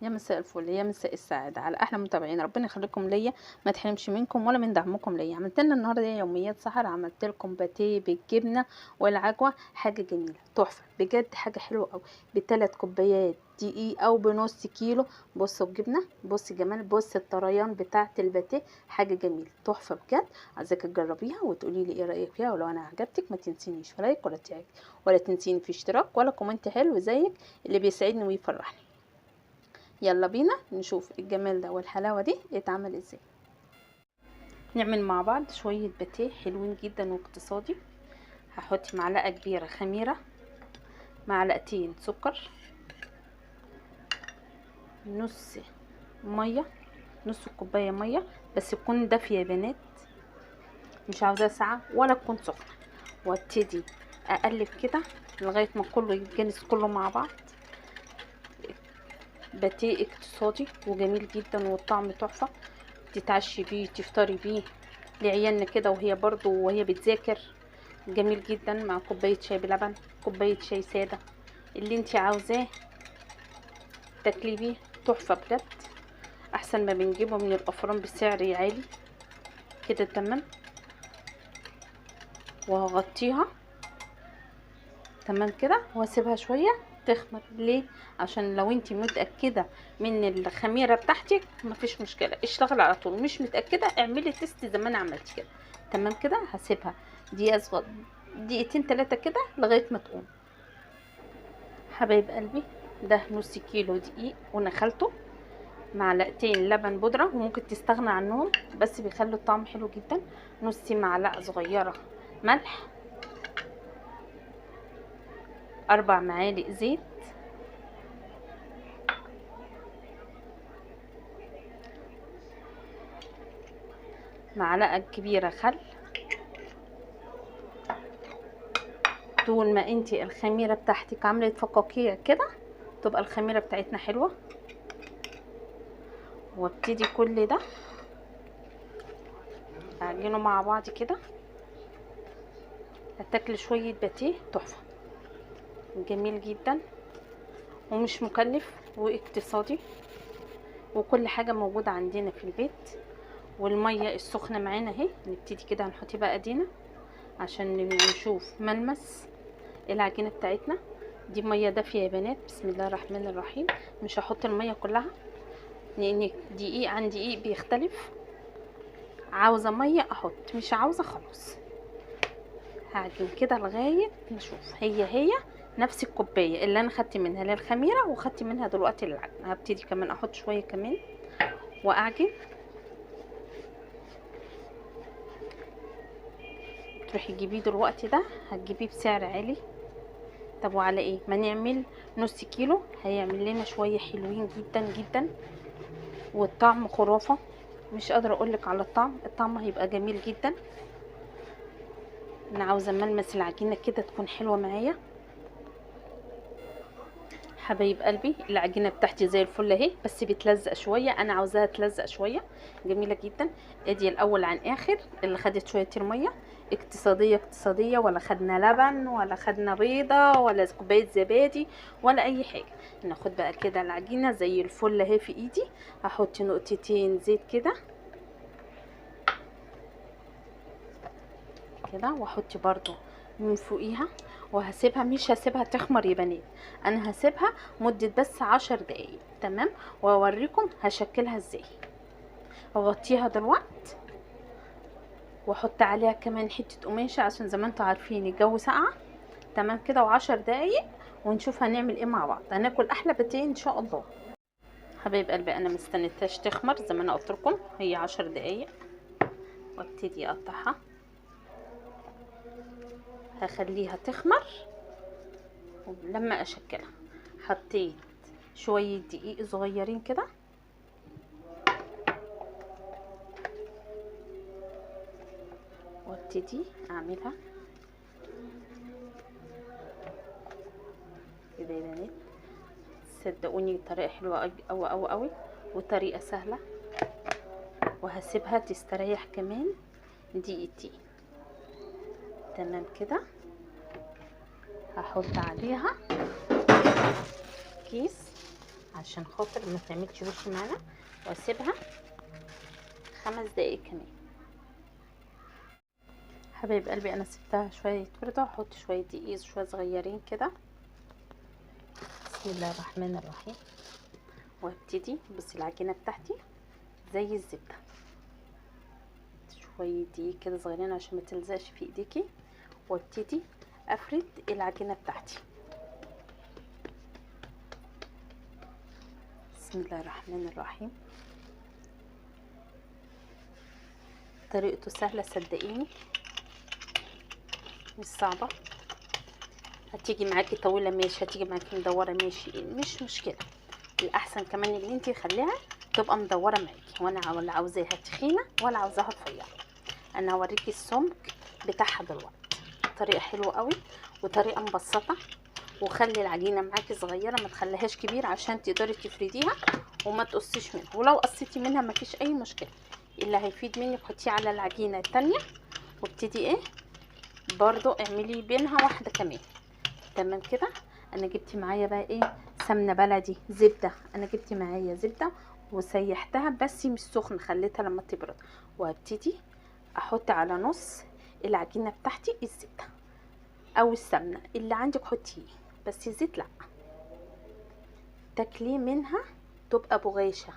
يا مساء الفل، يا مساء السعادة على احلى متابعين. ربنا يخليكم ليا، ما تحرمش منكم ولا من دعمكم ليا. عملت لنا النهارده يوميات سحر، عملت لكم باتيه بالجبنه والعجوه، حاجة جميلة تحفة بجد، حاجة حلوة قوي. بثلاث كوبايات دقيق او بنص كيلو. بصوا الجبنة، بص الجمال، بص الطريان بتاعه الباتيه، حاجة جميلة تحفة بجد. عايزاك تجربيها وتقولي لي ايه رايك فيها، ولو انا عجبتك ما تنسينيش في like ولا تعجب، ولا تنسيني في اشتراك ولا comment حلو زيك اللي بيسعدني ويفرحني. يلا بينا نشوف الجمال ده والحلاوه دي اتعمل ازاي. نعمل مع بعض شوية باتيه حلوين جدا واقتصادي. هحط معلقه كبيرة خميره، معلقتين سكر، نص مية، نص كوباية مية بس تكون دافيه يا بنات، مش عاوزاها ساقعه ولا تكون سخنة. وابتدي اقلب كده لغاية ما كله يتجانس كله مع بعض. باتيه اقتصادي وجميل جدا والطعم تحفة، تتعشي بيه تفطري بيه لعيالنا كده، وهي برضو وهي بتذاكر. جميل جدا مع كوباية شاي بلبن، كوباية شاي ساده، اللي انت عاوزاه تاكلي بيه، تحفة بجد. احسن ما بنجيبه من الافران بسعر عالي كده. تمام، وهغطيها تمام كده واسيبها شوية تخمر. ليه؟ عشان لو انت متاكدة من الخميره بتاعتك مفيش مشكلة، اشتغل على طول. مش متاكدة اعملي test زي ما انا عملت كده. تمام كده، هسيبها دقيقة صغيرة، دقيقتين ثلاثة كده لغاية ما تقوم. حبايب قلبي، ده نص كيلو دقيق ونخلته، معلقتين لبن بودره، وممكن تستغنى عنهم بس بيخلوا الطعم حلو جدا. نص معلقه صغيرة ملح، 4 معالق زيت، معلقه كبيرة خل. طول ما انتي الخميره بتاعتك عملت فقاقيع كده تبقى الخميره بتاعتنا حلوة. وابتدي كل ده اعجنه مع بعض كده. هتاكل شوية باتيه تحفة، جميل جدا ومش مكلف واقتصادي، وكل حاجة موجودة عندنا في البيت. والمية السخنة معانا اهي. نبتدي كده هنحط بقى ايدينا عشان نشوف ملمس العجينة بتاعتنا. دي مية دافيه يا بنات، بسم الله الرحمن الرحيم. مش هحط المية كلها لان دقيق عن دقيق بيختلف. عاوزه مية احط، مش عاوزه خلاص. هعجن كده لغاية نشوف هي نفس الكوباية اللي انا خدت منها للخميره وخدت منها دلوقتي للعجن. هبتدي كمان احط شوية كمان واعجن. تروحي تجيبيه دلوقتي، ده هتجيبيه بسعر عالي. طب وعلى ايه؟ ما نعمل نص كيلو هيعمل لنا شوية حلوين جدا جدا، والطعم خرافه، مش قادرة اقولك على الطعم. الطعم هيبقى جميل جدا. انا عاوزه ملمس العجينة كده تكون حلوة معايا. حبايب قلبي، العجينة بتاعتي زي الفل اهي، بس بتلزق شوية، انا عاوزاها تلزق شوية. جميلة جدا. ادي الاول عن اخر اللي خدت شوية المية. اقتصادية اقتصادية، ولا خدنا لبن ولا خدنا بيضة ولا كوباية زبادي ولا اي حاجة. ناخد بقى كده العجينة زي الفل اهي في ايدي. هحط نقطتين زيت كده كده، واحط برضو من فوقيها، وهسيبها. مش هسيبها تخمر يا بنات، انا هسيبها مدة بس 10 دقايق. تمام، واوريكم هشكلها ازاي. اغطيها دلوقتي واحط عليها كمان حتة قماشة عشان زي ما انتوا عارفين الجو ساقعة. تمام كده، و10 دقايق ونشوف هنعمل ايه مع بعض. هناكل احلى باتيه ان شاء الله. حبايب قلبي، انا مستنيتهاش تخمر زي ما انا قلت لكم، هي 10 دقايق. وابتدي اقطعها، هخليها تخمر ولما اشكلها. حطيت شوية دقيق صغيرين كده، وابتدي اعملها كده يا بنات. صدقوني طريقه حلوة قوي قوي قوي، وطريقه سهلة. وهسيبها تستريح كمان دقيقتين. تمام كده، هحط عليها كيس عشان خاطر ما تعملش وش معانا، واسيبها 5 دقايق كمان. حبايب قلبي انا سبتها شوية برضه، هحط شوية دقيق شوية صغيرين كده. بسم الله الرحمن الرحيم. وابتدي بصي العجينة بتاعتي زي الزبدة، شوية دقيق كده صغيرين عشان ما تلزقش في ايديكي. وابتدي افرد العجينة بتاعتي. بسم الله الرحمن الرحيم. طريقته سهلة صدقيني، مش صعبة. هتيجي معاكي طويلة ماشي، هتيجي معاكي مدورة ماشي، مش مشكلة. الاحسن كمان اللي انتي خليها تبقى مدورة معاكي، وانا ولا عاوزاها تخينة ولا عاوزاها رفيعة. انا هوريكي السمك بتاعها دلوقتي. طريقه حلوة قوي وطريقه مبسطة، وخلي العجينة معاكي صغيرة ما تخليهاش كبيرة عشان تقدري تفرديها وما تقصيش منها، ولو قصيتي منها ما فيش اي مشكلة. اللي هيفيد منك حطيه على العجينة الثانية، وابتدي ايه برضو اعملي بينها واحدة كمان. تمام كده. انا جبت معايا بقى ايه، سمنه بلدي، زبدة. انا جبت معايا زبدة وسيحتها بس مش سخن، خليتها لما تبرد. وابتدي احط على نص العجينة بتاعتي الزبدة او السمنة اللي عندك حطيه، بس الزيت لا. تاكليه منها تبقى بغاشه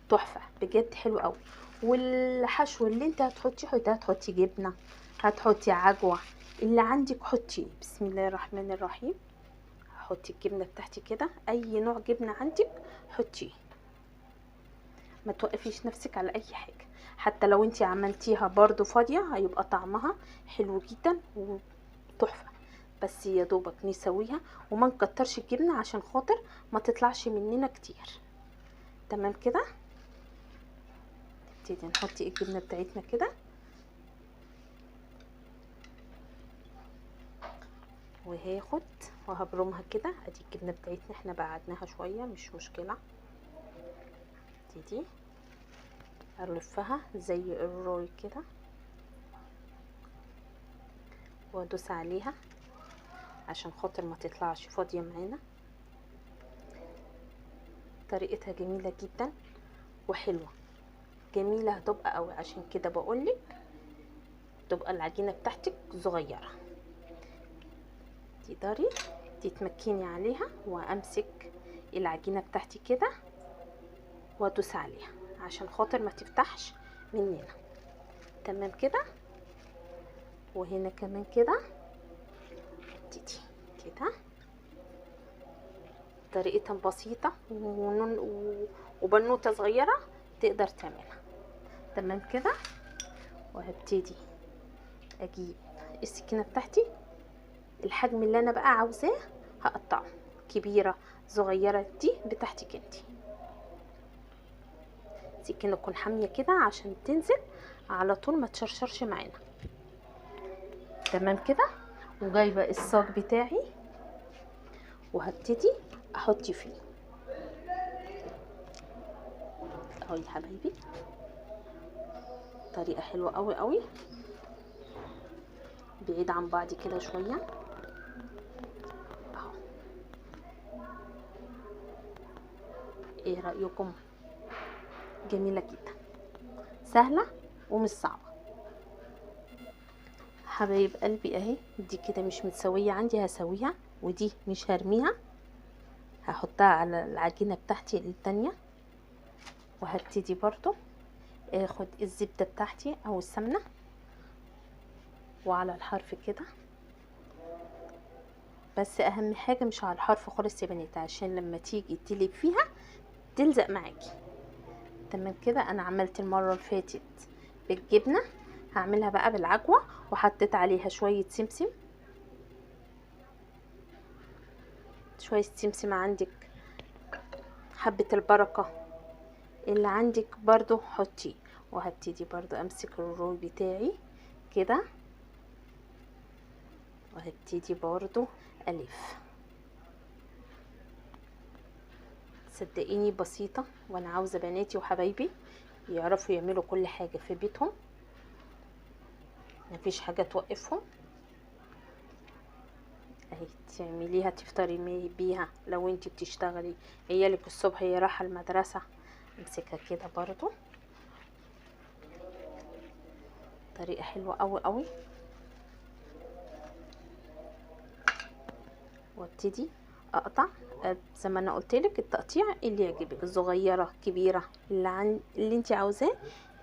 تحفة بجد، حلو قوي. والحشو اللي انت هتحطيه حطيه، هتحطي جبنه، هتحطي عجوه، اللي عندك حطيه. بسم الله الرحمن الرحيم. حطي الجبنة بتاعتي كده، اي نوع جبنه عندك حطيه، ما توقفيش نفسك على اي حاجة. حتى لو انت عملتيها برضو فاضية هيبقى طعمها حلو جدا وتحفه. بس يا دوبك نسويها وما نكترش الجبنة عشان خاطر ما تطلعش مننا كتير. تمام كده. نبتدي نحط الجبنة بتاعتنا كده، وهاخد وهبرمها كده. ادي الجبنة بتاعتنا احنا بعدناها شوية مش مشكلة. ابتدي الفها زي الرول كده وادوس عليها عشان خاطر ما تطلعش فاضية معانا. طريقتها جميلة جدا وحلوه، جميلة هتبقى قوي. عشان كده بقولك تبقى العجينة بتاعتك صغيرة تقدري تتمكني عليها. وامسك العجينة بتاعتي كده وادوس عليها عشان خاطر ما تفتحش مننا. تمام كده. وهنا كمان كده ابتدي كده. طريقتها بسيطة وبنوته صغيرة تقدر تعملها. تمام كده. وهبتدي اجيب السكينة بتاعتي، الحجم اللي انا بقى عاوزاه هقطعه، كبيرة صغيرة دي بتاعتك انتي. السكينة تكون حامية كده عشان تنزل على طول ما تشرشرش معانا. تمام كده. وجايبه الصاج بتاعي وهبتدي احط فيه اهو يا حبايبي. طريقه حلوة قوي قوي، بعيد عن بعض كده شوية اهو. ايه رايكم؟ جميلة جدا، سهلة ومش صعبة حبايب قلبي. اهي دي كده مش متسويه عندي، هسويها، ودي مش هرميها، هحطها على العجينة بتاعتي التانية. وهبتدي برضو اخد الزبدة بتاعتي او السمنة وعلى الحرف كده، بس اهم حاجة مش على الحرف خالص يا بنات عشان لما تيجي تلف فيها تلزق معاكي. تمام كده. انا عملت المرة اللي فاتت بالجبنه، هعملها بقى بالعجوه، وحطيت عليها شوية سمسم، شوية سمسم عندك، حبه البركة اللي عندك برضو حطيه. وهبتدي برضو امسك الرول بتاعي كده وهبتدي برضو الف. صدقيني بسيطة، وانا عاوزه بناتي وحبايبي يعرفوا يعملوا كل حاجة في بيتهم، مفيش حاجة توقفهم. اهي، تعمليها تفطري بيها لو انتي بتشتغلي، عيالك الصبح هي رايحة المدرسة. امسكها كده برضو، طريقه حلوة قوي قوي. وابتدي اقطع زي ما انا قلتلك، التقطيع اللي يعجبك، صغيرة كبيرة، اللي انت عاوزاه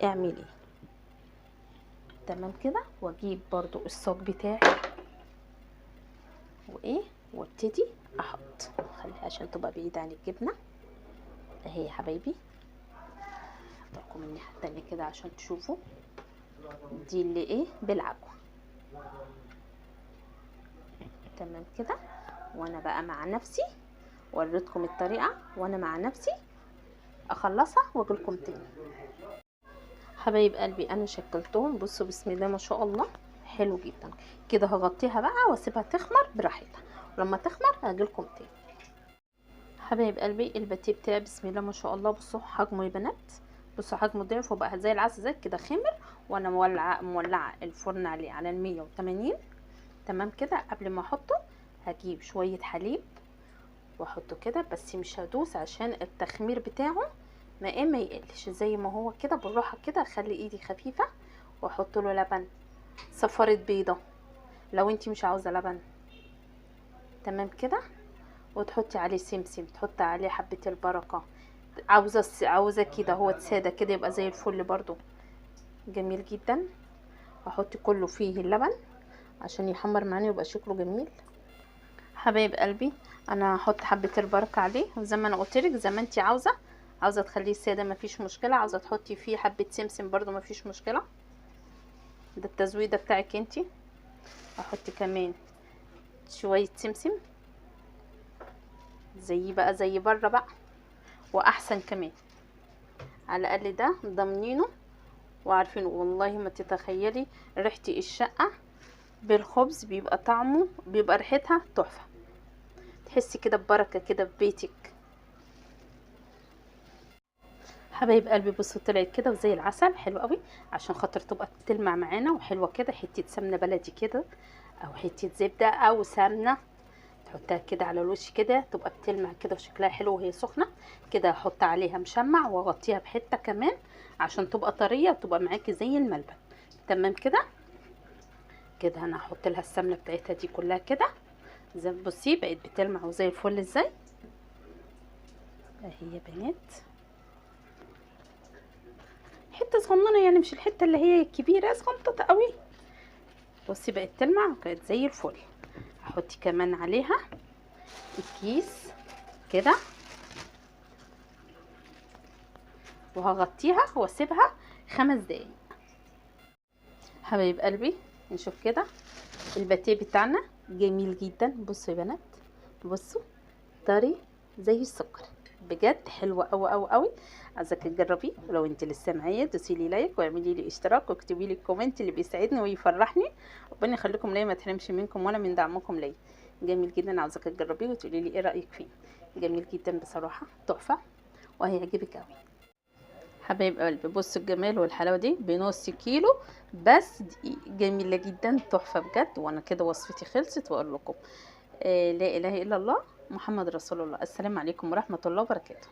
اعمليه. تمام كده. واجيب برضو الصاج بتاعي وايه، وابتدي احط، خليها عشان تبقى بعيدة عن الجبنة اهي يا حبايبي. احطلكم من الناحية التانية كده عشان تشوفوا دي اللي ايه بالعجوه. تمام كده. وانا بقى مع نفسي وريتكم الطريقة، وانا مع نفسي اخلصها واجيلكم تاني. حبايب قلبي انا شكلتهم، بصوا بسم الله ما شاء الله حلو جدا كده. هغطيها بقى واسيبها تخمر براحتها، ولما تخمر هاجيلكم تاني. حبايب قلبي الباتيه بتاعي بسم الله ما شاء الله، بصوا حجمه يا بنات، بصوا حجمه ضعف وبقى زي العسل زي كده خمر. وانا مولعه الفرن عليه على 180. تمام كده. قبل ما احطه هجيب شوية حليب واحطه كده، بس مش هدوس عشان التخمير بتاعه ما يقلش، زي ما هو كده بالراحة كده. اخلي ايدي خفيفة واحط له لبن، صفارة بيضة لو انتي مش عاوزه لبن. تمام كده. وتحطي عليه سمسم، تحطي عليه حبه البركة، عاوزه كده هو ساده كده يبقى زي الفل برضو، جميل جدا. هحط كله فيه اللبن عشان يحمر معانا ويبقى شكله جميل. حبايب قلبي انا هحط حبه البركة عليه، وزي ما انا قلت لك زي ما انتي عاوزه تخليه ساده مفيش مشكلة، عاوزه تحطي فيه حبه سمسم برضو مفيش مشكلة، ده التزويده بتاعك انتي. احط كمان شوية سمسم زي بقى زي بره بقى، واحسن كمان، على الاقل ده ضامنينه وعارفينه. والله ما تتخيلي ريحه الشقة بالخبز بيبقى طعمه، بيبقى ريحتها تحفة، تحسي كده ببركة كده في بيتك. حبايب قلبي بصوا طلعت كده وزي العسل، حلو قوي عشان خاطر تبقى تلمع معانا وحلوه كده. حتة سمنه بلدي كده او حتة زبدة او سمنه تحطها كده على الوش كده، تبقى بتلمع كده وشكلها حلو وهي سخنة كده. احط عليها مشمع واغطيها بحته كمان عشان تبقى طرية وتبقى معاكي زي الملبن. تمام كده. كده انا هحط لها السمنة بتاعتها دي كلها كده، زي بصي بقت بتلمع وزي الفل ازاي اهي يا بنات. حتة صغننه يعني، مش الحتة اللي هي الكبيرة، صغنطه قوي. بصي بقت تلمع وبقت زي الفل. هحط كمان عليها الكيس كده وهغطيها واسيبها 5 دقايق. حبايب قلبي نشوف كده الباتيه بتاعنا جميل جدا. بصوا يا بنات، بصوا طري زي السكر، بجد حلوة قوي قوي قوي. عايزاك تجربيه، ولو انت لسه معايا دوسي لي like واعملي لي اشتراك واكتبي لي ال comment اللي بيسعدني ويفرحني. ربنا يخليكم ليا، ما تحرمش منكم ولا من دعمكم ليا. جميل جدا، عاوزاك تجربيه وتقولي لي ايه رايك فيه. جميل جدا بصراحة، تحفة وهيعجبك قوي. حبايب قلبي بصوا الجمال والحلاوه دي بنص كيلو بس دقيق، جميلة جدا تحفة بجد. وانا كده وصفتي خلصت، واقول لكم لا اله الا الله محمد رسول الله. السلام عليكم ورحمة الله وبركاته.